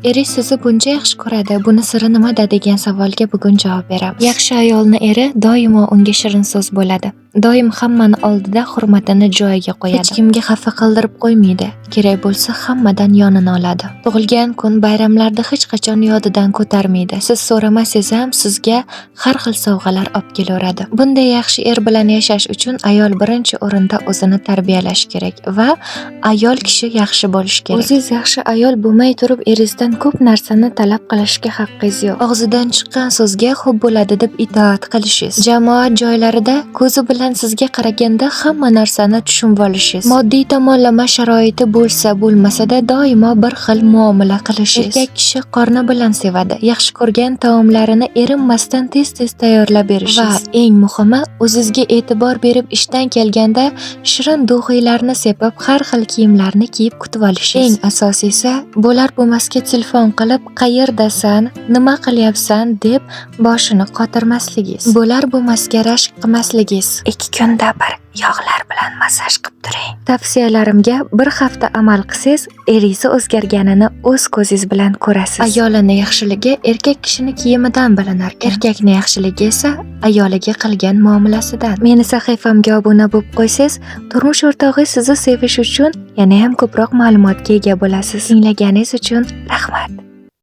Eringiz sizni buncha yaxshi ko'radi, buni siri nimada degan savolga bugun javob beramiz. Yaxshi ayolni eri doimo unga shirin so'z bo'ladi. Doim hammani oldida hurmatini joyiga qo'yadi. Hech kimga xafa qildirib qo'ymaydi. Kerak bo'lsa hammadan yonini oladi. Tug'ilgan kun, bayramlarda hech qachon yodidan ko'tarmaydi. Siz so'ramasangiz ham sizga har xil sovg'alar olib kelaveradi. Bunday yaxshi er bilan yashash uchun ayol birinchi o'rinda o'zini tarbiyalashi kerak va ayol kishi yaxshi bo'lishi kerak. O'zingiz yaxshi ayol bo'lmay turib eringizdan ko'p narsani talab qilishga haqqingiz yo'q. Og'zidan chiqqan so'zga xo'p bo'ladi deb itoat qilishingiz. Jamoat joylarida ko'zi bilan sizga qaraganda hamma narsani tushunib olishingiz. Moddiy tomonlama sharoiti bo'lsa, bo'lmasa-da doimo bir xil muomala qilishingiz. Erkak kishi qorni bilan sevadi. Yaxshi ko'rgan taomlarini erinmasdan tez-tez tayyorlab berishingiz. Va eng muhimi, o'zizga e'tibor berib ishdan kelganda shirin duxiylarni sepib, har xil kiyimlarni kiyib kutib olishingiz. Eng asosiysi, bo'lar bo'lmasga telefon qilib, qayerdasan, nima qilyapsan deb boshini qotirmasligingiz. Bo'lar bo'lmasga rashk qilmasligingiz. 2 kunda bir yog'lar bilan massaj qilib turing. Tavsiyalarimga bir hafta amal qilsangiz, eringiz o'zgarganini o'z ko'zingiz bilan ko'rasiz. Ayolini yaxshiligi erkak kishini kiyimidan bilinar ekan. Erkakni yaxshiligi esa ayoliga qilgan muomalasidan. Meni sahifamga obuna bo'lib qo'ysangiz, turmush o'rtog'ingiz sizni sevish uchun yana ham ko'proq ma'lumotga ega bo'lasiz. Tinglaganingiz uchun rahmat.